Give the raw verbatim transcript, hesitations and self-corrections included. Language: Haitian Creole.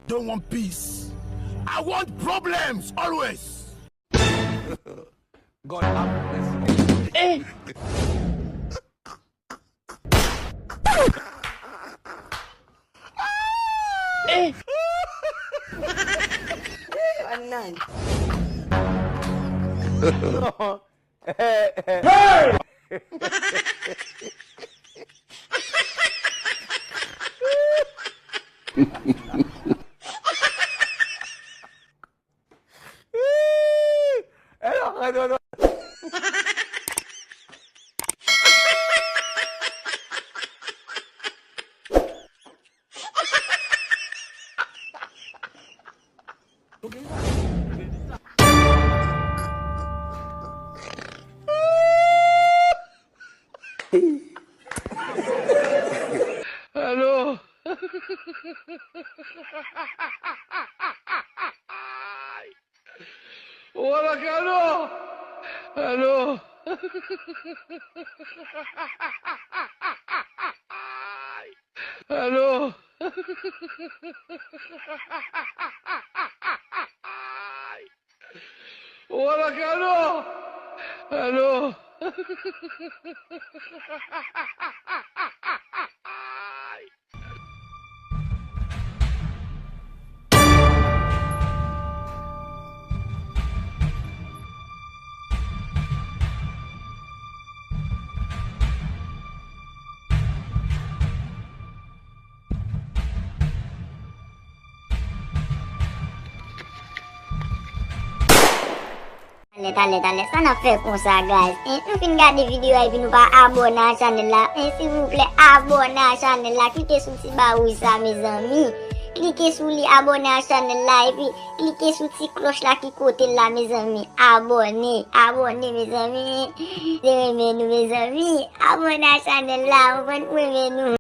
don't want peace. I want problems always. God have mercy. Eh! Eh! Anan. Hey! Alo. Wala, alo. Alo. Alo. Wala, alo. Alo. Talè, talè, talè, sa n ap fè konsa, guys? En, nou fin gade videyo a epi nou pa abòne a chanèl la. En, silvouplè, abòne a chanèl la. Klike sou ti ba wouj sa, mezanmi. Klike sou li, abòne a chanèl la, epi klike sou ti klòch la ki kote l la, mezanmi. Abòne, abòne, mezanmi. Se renmen nou, mezanmi. Abòne a chanèl la, ou konprann, ou renmen nou.